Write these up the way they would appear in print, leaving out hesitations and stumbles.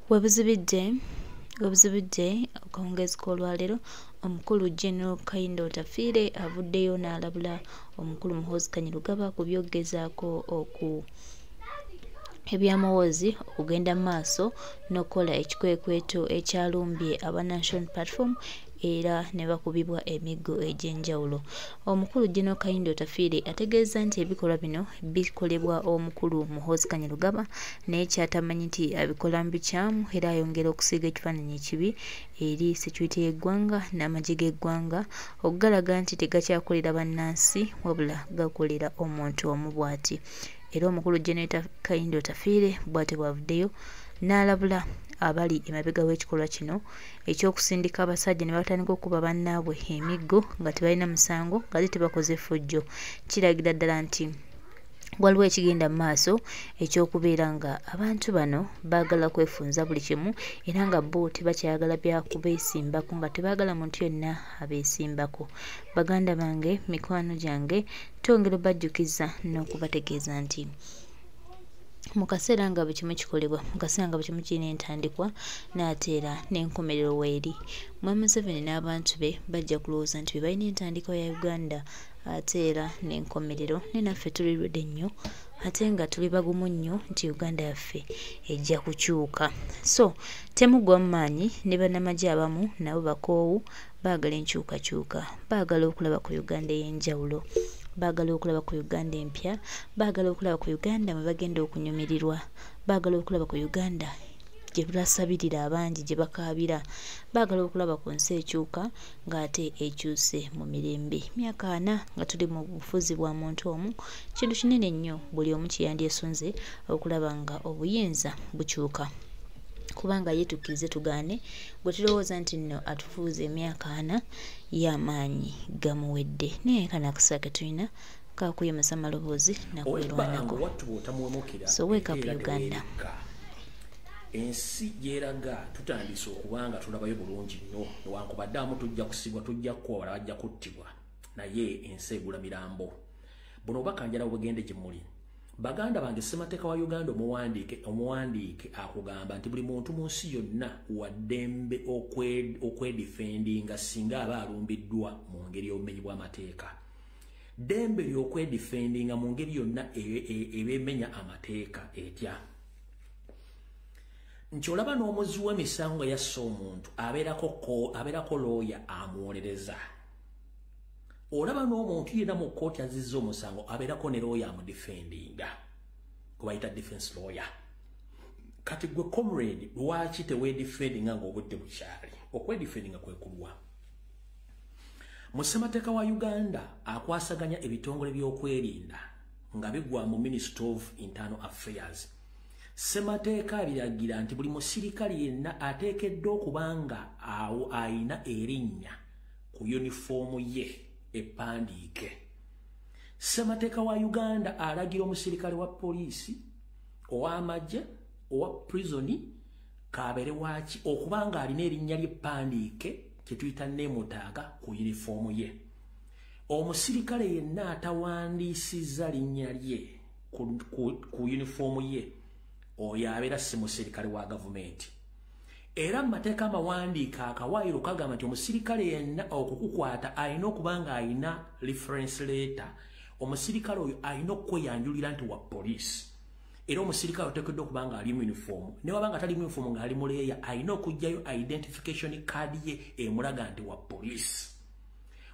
Webuzibidde akawungeezi k'olwaleero, omukulu General Kahinda Otafiire avuddeyo n'alabula omukulu Muhoozi Kainerugaba ku by'okugezaako oku ebya Muhoozi okugenda mu maaso n'okukola ekikwekweto ekyalumbye aba National Platform era ne bakubibwa emiggo egy'enjawulo. Omukulu General Kahinda Otafiire ategeezza nti ebikolwa bino bikolebwa omukulu Muhoozi Kainerugaba, naye ky'atamanyi nti abikola mu bikyamu era ayongera okusiiga ekifaananyi ekibi eri security y'eggwanga n'amagye g'eggwanga, okugalaga nti tegakyakolera bannansi wabula gakolera omuntu omu bw'ati. Era omukulu General Kahinda Otafiire bw'atyo bw'avuddeyo n'alabula abali emabega w'ekikolwa kino eky'okusindika abasajja ne batandika okukuba bannaabwe emiggo nga tebalina musango, ng'ate tebakoze ffujjo. Kiragira ddala nti waliwo ekigenda mu maaso eky'okubeera nga abantu bano baagala kwefunza buli kimu, era nga bo tebakyayagala bya kubeesimbako, nga tebaagala muntu yenna abeesimbako. Baganda bange, mikwano gyange, twongera obbajjukiza n'okubategeeza nti mu kaseera nga buli kimu kikolebwa, mu kaseera nga buli kimu kirina entandikwa n'ate era n'enkomerero weeri. Mwami Museveni n'abantu be bajja kulowooza nti be balina entandikwa ya Uganda ate era n'enkomerero, naye naffe tuli ready nnyo ate nga tuli bagumu nnyo nti Uganda yaffe ejja kukyuka. So temuggwa mu maanyi, ne bannamagye abamu nabo bakoowu, baagala enkyukakyuka, baagala okulaba ku Uganda ey'enjawulo, baagala okulaba ku Uganda empya, baagala okulaba ku Uganda mwe bagenda okunyumirirwa, baagala okulaba ku Uganda gye basabirira abangi, gye bakaabira, baagala okulaba ku nsi ekyuka ng'ate ekyuse mu mirembe. Myaka 40 nga tuli mu bufuzi bwa muntu omu, kintu kinene nnyo buli omu kye yandyesunze okulaba nga obuyinza bukyuka, kubanga ye tukkirize tugaane gwe tulowooza nti nno atufuuza emyaka 40 y'amaanyi gamuwedde. Naye kano akaseera ke tulina kakuyimasa amaloboozi nakwerwanako. So wake up Uganda. Ensi gyeraga tutandise okubanga tulabayo bulungi nnyo, newankubadde amu tujja kusibwa, tujja kukwawala, bajja kuttibwa, naye ensi egula mirambo. Buno obubaka njala bugende gye muli. Baganda bange, ssemateeka wa Uganda omuwandiike akugamba nti buli muntu mu nsi yonna wa ddembe okwedifendinga singa aba alumbiddwa mu ngeri y'obumenyi bw'amateeka. Ddembe ly'okwedifendinga mu ngeri yonna eba emenya amateeka etya? Nti olaba n'omuzzi w'emisango yasse omuntu abeerako looya amuwolereza. Olaba n'omuntu yenna mu kkooti azizza omusango abeerako ne looya amudifendinga, gwe bayita defense lawyer. Kati gwe comrade, lwaki teweedifendinga ng'obudde bukyali? Okwedifendinga kwe kulwa. Mu ssemateeka wa Uganda akwasaganya ebitongole by'okwerinda nga bigwa mu Ministry of Internal Affairs. Ssemateeka biragira nti buli musirikale yenna ateekeddwa okuba nga awo ayina erinnya ku yunifoomu ye epandiike. Ssemateeka wa Uganda alagira omusirikale wa poliisi, ow'amagye, owa prisoni, kabeere waaki, okuba nga alina erinnya ly'eppandiike kye tuyita name tag ku yunifoomu ye. Omusirikale yenna atawandiisizza linnya lye ku yunifoomu ye, oyo abeera si musirikale wa gavumenti. Era mu mateeka amawandiike akawaayiro kagamba nti omusirikale yenna okukukwata alina okuba nga alina reference letter. Omusirikale oyo alina okweyanjulira nti wa poliisi. Era omusirikale oteekeddwa okuba nga ali mu uniform. Ne waba nga tali mu uniform ng'ali mu leeya, alina okuggyayo identification card ye emulaga nti wa poliisi.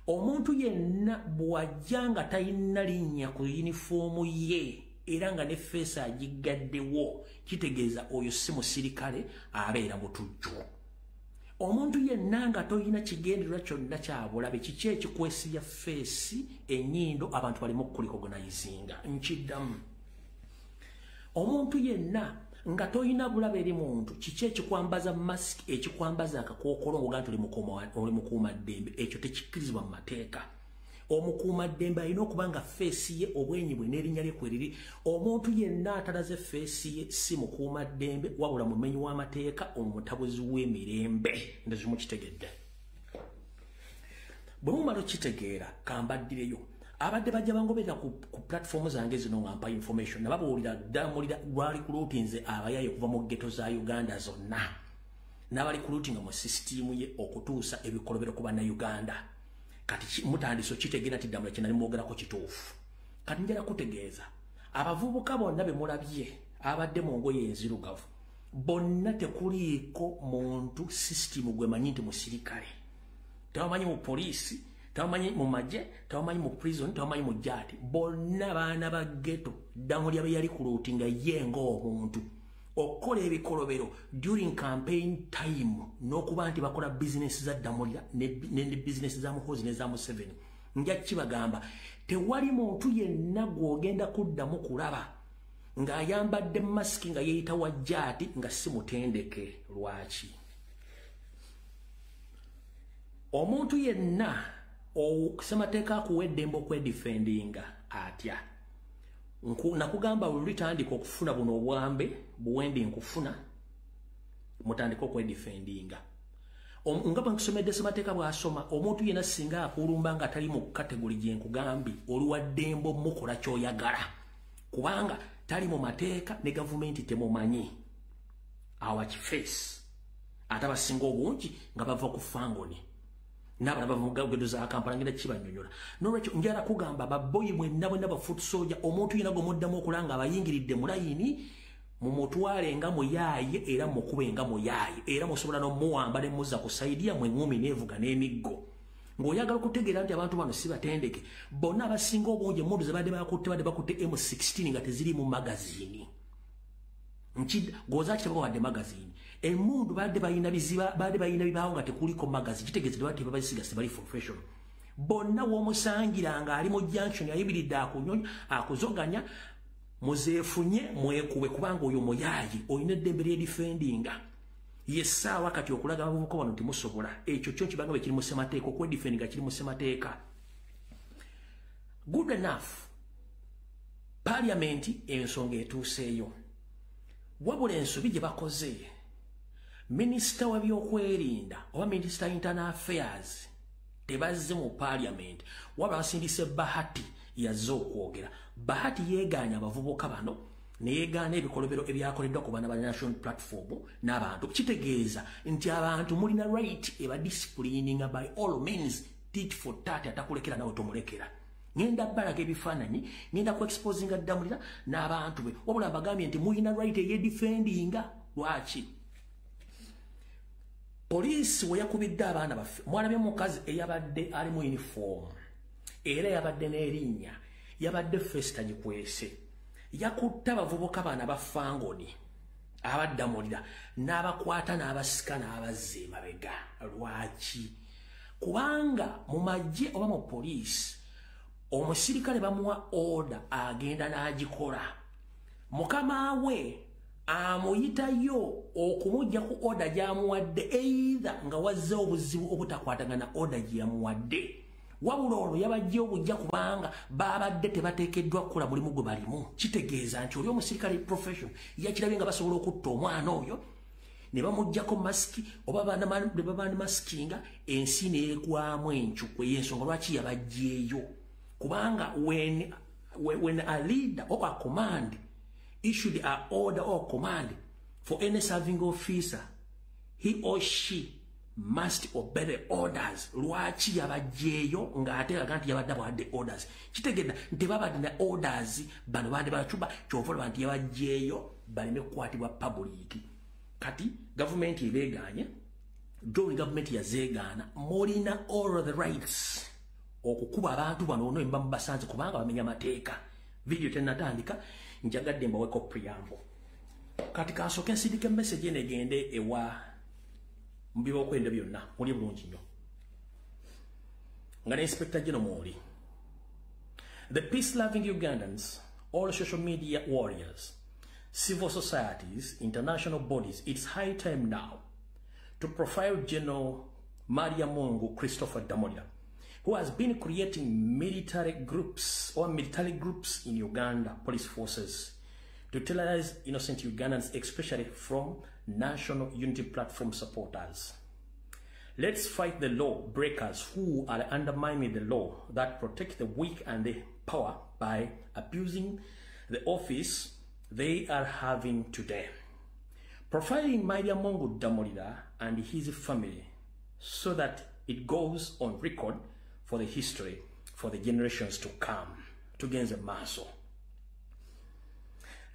Omuntu yenna bw'ajja nga talina linnya ku yunifoomu ye era nga ne feesi agiggaddewo, kitegeeza oyo si musirikale, abeera mutujju. Omuntu yenna nga toyina kigendererwa kyonna kya bulabe, kiki ekikwesibya feesi, ennyindo, abantu baleme okukurecognizinga? Nkiddamu, omuntu yenna nga toyina bulabe eri muntu, kiki ekikwambaza mask, ekikwambaza akakookolo ng'ogaa nti oli mukuumaddembe? Ekyo tekikkirizibwa mu mateeka. Omukuumaddembe alina okuba nga feesi ye, obwenyi bwe n'erinnya lye kweriri. Omuntu yenna atalaze feesi ye si mukuumaddembe, wabula mumenyi w'amateeka, omutabuzi w'emirembe. Ndezi mukitegedde? Bwe mumala okitegeera, kambaddireyo. Abadde bajja bangoberera ku platform zange zino nga mpa information, nababuulira Ddamulira lwali recruitinze abayaye kuva mu ghetto za Uganda zonna, n'abali recruitinga mu system ye okutuusa ebikolobero ku bannayuganda. Kati mutandise okitegeera nti Ddamulira kye nali mwogerako kituufu. Kati njala kutegeeza abavubuka bonna be mulabye abadde mu ngoye enzirugavu bonna tekuliiko muntu system gwe manyi nti musirikale. Tebamanyi mu poliisi, tebamanyi mu magye, tebamanyi mu prison, tebamanyi mu jaati. Bonna baana ba ghetto. Ddamulira be yali recruitinga ye ng'omuntu okukola ebikolobero during campaign time, n'okuba nti bakola bizinesi za Ddamulira ne bizinesi za Muhoozi ne za Museveni. Nja kibagamba, tewali muntu yenna gw'ogenda kuddamu kulaba ng'ayambadde masiki nga yeeyita wa jaati nga si mutendeke. Lwaki? Omuntu yenna ssemateeka akuwa eddembe okwedefendinga atya? Nakugamba bwe lutandika okufuna buno obwambe buwendi nkufuna, mutandika okwedefendinga. Nga bwe nkusomedde ssemateeka bw'asoma, omuntu yenna singa akulumba nga tali mu category gye nkugambye, oli wa ddembe omukola ky'oyagala, kubanga tali mu mateeka ne gavumenti temumanyi. Awa kiface ate abasinga obungi nga bava ku fangoni n'abalala bava mu ghetto za Kampala, ngenda kibanyonyola. Nolwekyo njala kugamba baboyi mwenna bwenna ba foot soldier, omuntu yenna gwe muddamu okulanga abayingiridde mu layini, mumutwale nga muyaaye era mukube nga muyaaye, era musobola n'omuwamba ne muzza ku side yammwe eŋŋumi n'evuga n'emiggo. Ng'oyagala okutegeera nti abantu bano si batendeke, bonna abasinga obungi emmundu ze badde bakutte, badde bakutte M16 nga teziri mu magazine. Goza kitabo wadde magazine, emmundu badde balina biziba, badde balina bibaawo nga tekuliko magazine. Kitegeeza tebadde tebabasiga, tebali professional. Bonna w'omusangira ng'ali mu junction ayimiridde akunyonya akuzoganya, muzeefunye mwekube, kubanga oyo muyaaye. Olina eddembe lyedefendinga. Yessaawa kati okulaga abavubuka bano nti musobola. Ekyo kyo kibanga bwe kiri mu ssemateeka, okwedefendinga kiri mu ssemateeka. Good enough, parliament ensonga etuuseeyo. Wabula ensobi gye bakoze, minisita w'ebyokwerinda oba minisita internal affairs tebazze mu parliament, wabula basindise Bahati yazze okwogera. Bahati yeegaanya abavubuka bano, neyeegaana ebikolobero ebyakoleddwa ku baana ba National Platform n'abantu. Kitegeeza nti abantu mulina right ebadisciplininga by all means, tit for tat, atakulekera nawe tomulekera. Ngenda balaga ebifaananyi, ngenda ku exposinga Ddamulira n'abantu be. Wabula mbagambye nti mulina right eyedefendinga. Lwaki poliisi we yakubidde abaana baffe? Mwalabye mukazi eyabadde ali mu uniform, era yabadde n'erinnya, yabadde face tagikwese, yakutte abavubuka baana bafangoni abaddamulira n'abakwata n'abasika n'abazza emabega. Lwaki? Kubanga mu magye oba mu poliisi, omusirikale bamuwa order, agenda n'agikola. Mukama we amuyitayo okumujja ku order gy'amuwadde, either nga wazze obuzibu obutakwatagana order gye yamuwadde. Wabula olwo yabajja obujja kubanga babadde tebateekeddwa kukola mulimu gwe balimu. Kitegeeza nti oli omusirikale profession yakirabye nga basobola okutta omwana oyo ne bamuggyako masiki oba ne babanmasikinga, ensi neegwamu encukwe. Yensonga lwaki yabajjeeyo, kubanga when a leader or a command issued a order or command for any serving officer, he or she must obey the orders. Lwaki yabajjeeyo ng'ate aga nti yabadde abawadde orders? Kitegeeza nti babadde na orders, bano badde bacuba. Kyova olaba nti yabajjeeyo baleme kukwatibwa public. Kati gavumenti ebeegaanye, drone gavumenti yazeegaana. Mulina all the rights okukuba abantu bano ono emba mubasanze, kubanga bamenya amateeka. Video tenatandika, njagadde mbaweko preamble. Kati kansooke nsindike message eno egende ewa mubibookwenda byonna. Muli bulungi nnyo nga ne Inspector General mwoli. The peace loving Ugandans, all social media warriors, civil societies, international bodies, it's high time now to profile General Maliyamungu Christopher Damulira, who has been creating military groups or military groups in Uganda police forces to terrorize innocent Ugandans, especially from National Unity Platform supporters. Let's fight the law breakers who are undermining the law that protect the weak and the power by abusing the office they are having today. Profiling Maliyamungu Damulira and his family so that it goes on record for the history for the generations to come. Tugenze maso.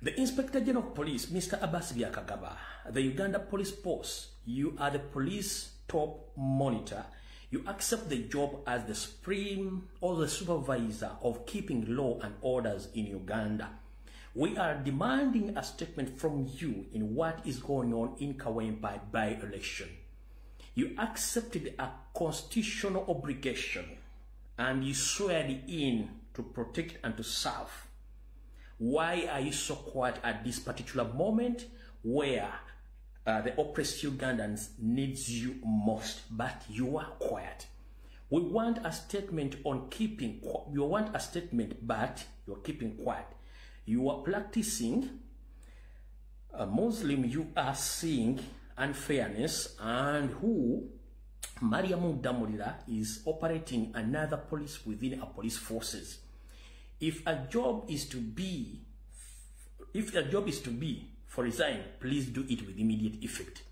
The Inspector General of Police, Mr. Abbas Byakagaba, the Uganda Police Force, you are the police top monitor. You accept the job as the supreme or the supervisor of keeping law and orders in Uganda. We are demanding a statement from you in what is going on in Kawempe by-election. You accepted a constitutional obligation and you swear in to protect and to serve. Why are you so quiet at this particular moment where the oppressed Ugandans needs you most, but you are quiet? We want a statement on keeping, you want a statement, but you're keeping quiet. You are practicing a Muslim, you are seeing unfairness, and who Maliyamungu Damulira is operating another police within a police forces. If a job is to be, for resign, please do it with immediate effect.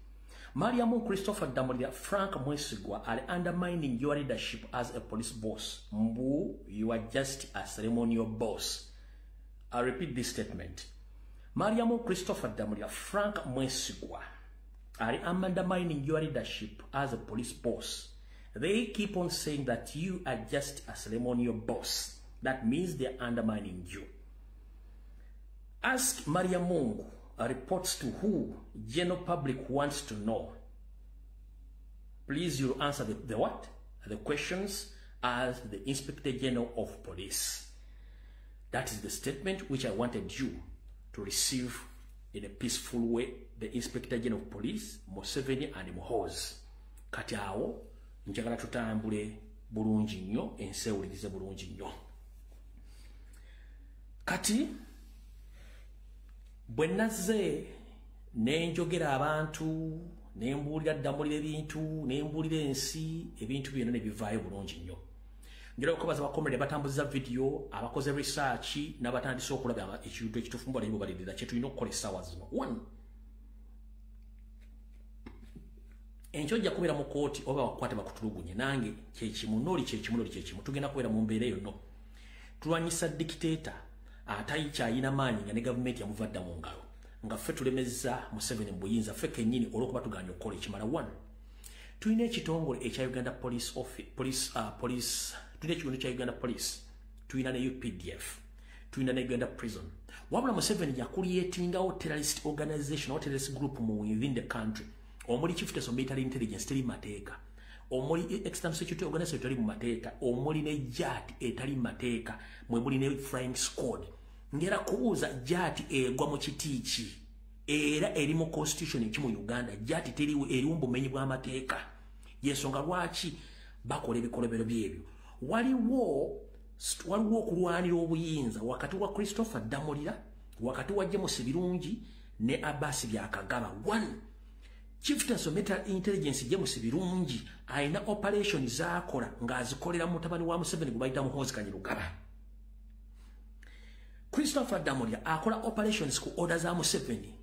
Maliyamungu Christopher Damulira, Frank Mwesigwa are undermining your leadership as a police boss. Mbu, you are just a ceremonial boss. I repeat this statement. Maliyamungu Christopher Damulira, Frank Mwesigwa are undermining your leadership as a police boss. They keep on saying that you are just a ceremonial boss. That means they're undermining you. Ask Maliyamungu reports to who general public wants to know. Please, you answer the what? The questions as the Inspector General of Police. That is the statement which I wanted you to receive in a peaceful way. The Inspector General of Police, Museveni and Muhoozi. Kati awo, njagala tutambule bulungi nnyo, ensi ewulirize bulungi nnyo. Kati, bwe nazze ne njogera abantu, ne mbuulira Ddamulira ebintu, ne mbuulira ensi, ebintu byonna ne bivaayo bulungi nnyo. Njagala okubaza abakomere batambuza video, abakoze research, n'abatandise okulaba ekintu ekituufu mbali mubalirira kye tulina okukola essaawa zino. One, enkyo ojja kubeera mu kkooti oba bakukwate bakutulugunye, nange kyekimu n'oli kyekimu n'oli kyekimu, tugenda kubeera mu mbeera eyo nno. Tulwanyisa dictator atayikyayina maanyi nga ne gavumenti yamuva dda mu ngalo, nga ffe tulemezza Museveni mu buyinza ffe kennyini olw'okuba tugaanye okukola ekimala. One, tulina ekitongole ekya Uganda Police Office, Police, tulina ekitundu kya Uganda Police, tulina ne UPDF, tulina ne Uganda Prison. Wabula Museveni yakuliyetingawo terrorist organization or terrorist group mu within the country. Omuli Chieftaincy of Military Intelligence teri mateeka, omuli External Security Organization teri mu mateeka, omuli ne JAT etali mateeka, mwe muli ne Flying Squad. Ngera kubuuza JAT egwa mu kiti ki? Era eri mu constitution eki mu Uganda? JAT teriwo, eriwo mu bumenyi bw'amateeka. Yensonga lwaki bakola ebikolobero byebyo. Waliwo okulwanira obuyinza wakati wa Christopher Damulira, wakati wa James Birungi ne Abbas Byakagaba. One, Chieftaincy of Military Intelligence James Birungi alina operation z'akola ng'azikolera mutabani wa Museveni gwe bayita Muhoozi Kainerugaba. Christopher Damulira akola operations ku order za Museveni.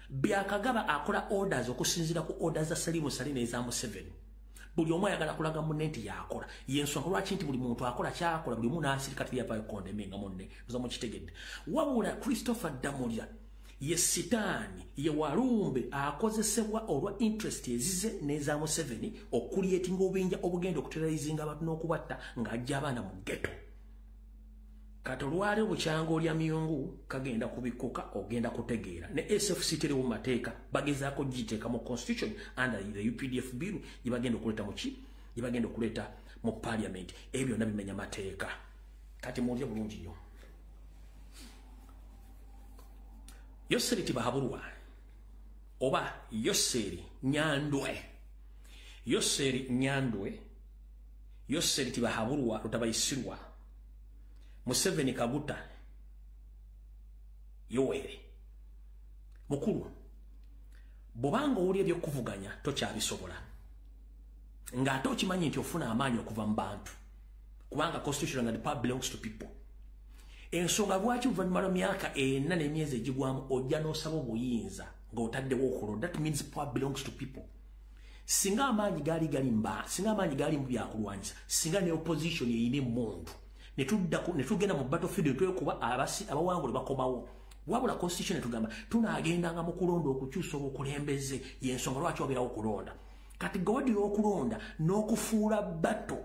Byakagaba akola orders okusinziira ku orders za Salim Saleh n'eza Museveni. Buli omu ayagala kulaga munne nti yakola. Yensonga lwaki nti buli muntu akola kyakola, buli omu n'asirika teyavaayo kondeminga munne. Muza mukitegedde. Wabula Christopher Damulira ye sitaani, ye walumbe akozesebwa olwa interest ezize n'eza Museveni okuliyetinga obuyinja obugenda okuterrorizinga abantu n'okubatta ng'ajja abaana mu ghetto. Kati olwaleero bukyanga olya myungu kagenda kubikkuka, ogenda kutegeera. Ne SFC teriwo mu mateeka, bagezaako giteeka mu constitution under the UPDF bill gye bagenda okuleeta mu ki? Gye bagenda okuleeta mu parliament. Ebyo byonna bimenya mateeka. Kati muwulire bulungi nnyo. Yoseri Tibahaburwa oba Yoseri Nyandwe, Yoseri Nyandwe, Yoseri Tibahaburwa Rutabayisirwa, Museveni Kaguta Yoweri mukulu, bw'obanga owulira ebyokuvuganya tokyabisobola. Ng'ate okimanyi nti ofuna amaanyi okuva mu bantu, kubanga constitution and the power belongs to people. Ensonga lwaki oluvannyuma lwa myaka 4 n'emyezi egigwamu ojja n'osaba obuyinza ng'otaddewo okulonda? That means power belongs to people. Singa amaanyi gaali gali mba, singa amaanyi gaali mu byakulwanyisa, singa ne opposition eyina emmundu, ne tugenda mu battlefield ne twekuba abawangule bakomawo. Wabula constitution etugamba tunaagendanga mu kulonda okukyusa obukulembeze. Y'ensonga lwaki wabeerawo okulonda. Kati gwe okulonda n'okufuula battle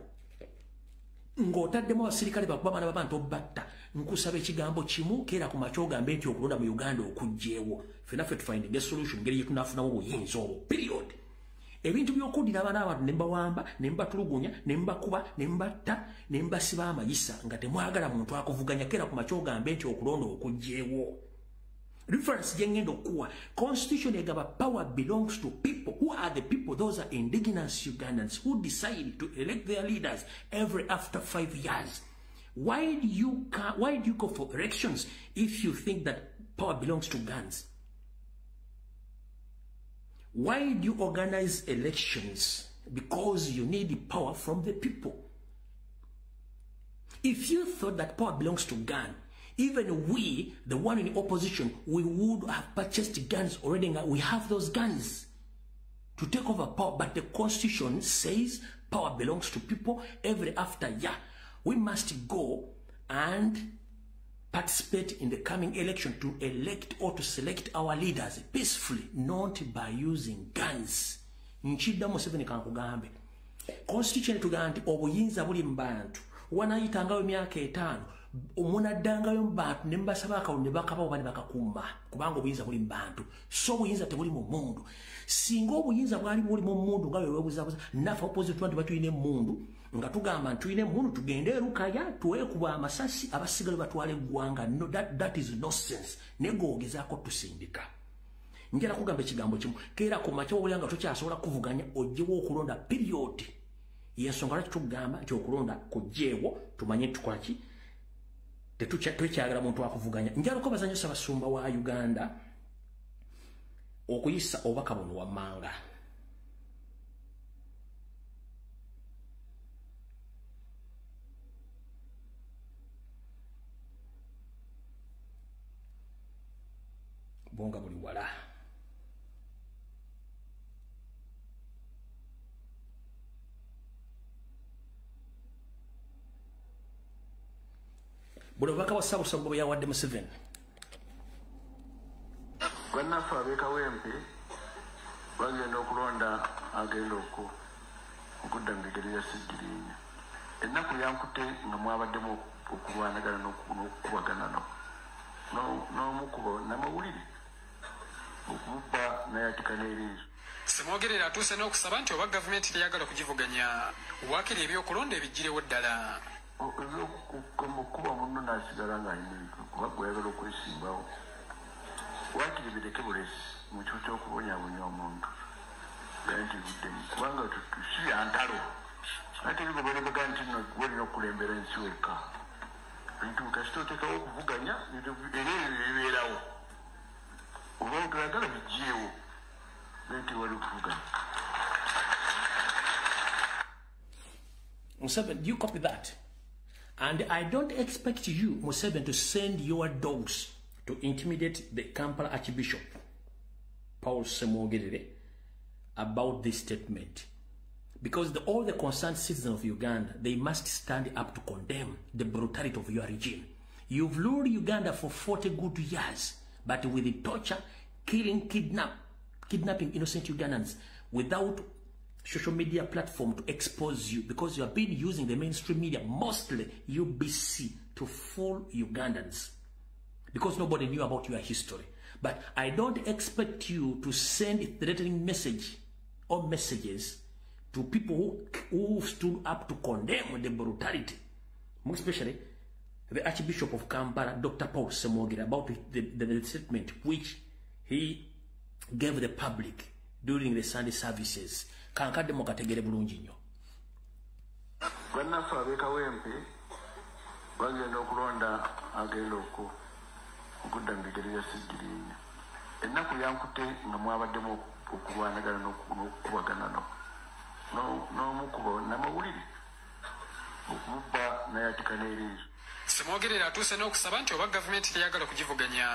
ng'otaddemu abasirikale bakuba abaana b'abantu obatta, nkusaba ekigambo kimu, keera ku makya ogambe nti okulonda mu Uganda okuggyewo. Ffenna ffe tufinding a solution ngeri gye tunaafunamu obuyinza obwo, period. Ebintu by'okuddira abaana abantu ne mbawamba, ne mbatulugunya, ne mbakuba, ne mbatta, ne mbasiba amayisa nga temwagala muntu akuvuganya, keera ku makya ogambe nti okulonda okuggyewo. Reference gye ngenda okuwa, constitution egaba power belongs to people. Who are the people? Those are indigenous Ugandans who decide to elect their leaders every after 5 years. Why do you go for elections if you think that power belongs to guns? Why do you organize elections? Because you need the power from the people. If you thought that power belongs to gun, even we, the one in opposition, we would have purchased guns already. We have those guns to take over power. But the constitution says power belongs to people. Every after year, we must go and participate in the coming election to elect or to select our leaders peacefully, not by using guns. Nchidda Museveni kankugambe. Constitution etugamba nti obuyinza buli mu bantu. Wanayitangayo emyaka 5, omunaddangayo mu bantu ne mbasaba akalulu ne bakabawo oba ne bakakumma, kubanga obuyinza buli mu bantu. So obuyinza tebuli mu mmundu. Singa obuyinza bwali buli mu mmundu nga bwe weebuzabuza, naffe opposition tuba tulina emmundu, nga tugamba nti tulina emmundu tugende e Lukaya twekuba amasasi abasigale batwale eggwanga. No, that is nonsense. Naye gw'ogezaako tusindika. Njala kugamba ekigambo kimu, keera ku makya owulira nga tokyasobola kuvuganya, oggyewo okulonda, period. Y'ensonga lwaki tugamba nti okulonda kuggyewo, tumanye tukola ki, tetukyagala muntu akuvuganya. Njala okwebaza nnyo Ssaabasumba wa Uganda okuyisa obubaka buno wammanga. Bonga buli wala. Buno bubaka bwa Ssaabasumba bwe yawadde Museveni. Bannaffe ab'e Kawempe bagenda okulonda agenda okudda mu bigere bya Ssegirinya. Ennaku yankutte nga mwabaddemu okulwanagana n'okukubagana n'omukuba n'amawulire okumukuba n'ayatika n'eriiso. Ssemwogerere atuuse n'okusaba nti oba gavumenti teyagala kugivuganya, waakiri ebyokulonda ebiggirewo ddala. Ebyokuba munno n'asigala ng'alina kuba gweyagala okwesimbawo, waakiri bireke bulesi mu kifo ky'okubonyaabonya omuntu gaye nti bivuddemu, kubanga si bya ntalo. Ate bigoberera nti nno gw'olina okukulembera ensi wekka. Bintu kasita oteekawo okuvuganya era ebyo bibeerawo, oba toyagala biggyewo naye tewali okuvuganya. Museveni, do you copy that? And I don't expect you, Museveni, to send your dogs to intimidate the Kampala Archbishop, Paul Ssemwogerere, about this statement. Because all the concerned citizens of Uganda, they must stand up to condemn the brutality of your regime. You've ruled Uganda for 40 good years, but with the torture, killing, kidnapping innocent Ugandans without social media platform to expose you, because you have been using the mainstream media, mostly UBC, to fool Ugandans, because nobody knew about your history. But I don't expect you to send a threatening message or messages to people who stood up to condemn the brutality, more especially the Archbishop of Kampala, Dr. Paul Ssemwogerere, about the statement which he gave the public during the Sunday services. Kankadde mukategere bulungi nnyo. Bannaffe ab'e Kawempe bagenda okulonda agenda okudda mu bigere bya Ssegirinya. Ennaku yankutte nga mwabaddemu okulwanagana n'okukubagana N'omukuba namawulire okumubba nayatika n'eriiso. Ssemwogerere atuuse n'okusaba nti oba gavumenti teyagala kugivuganya.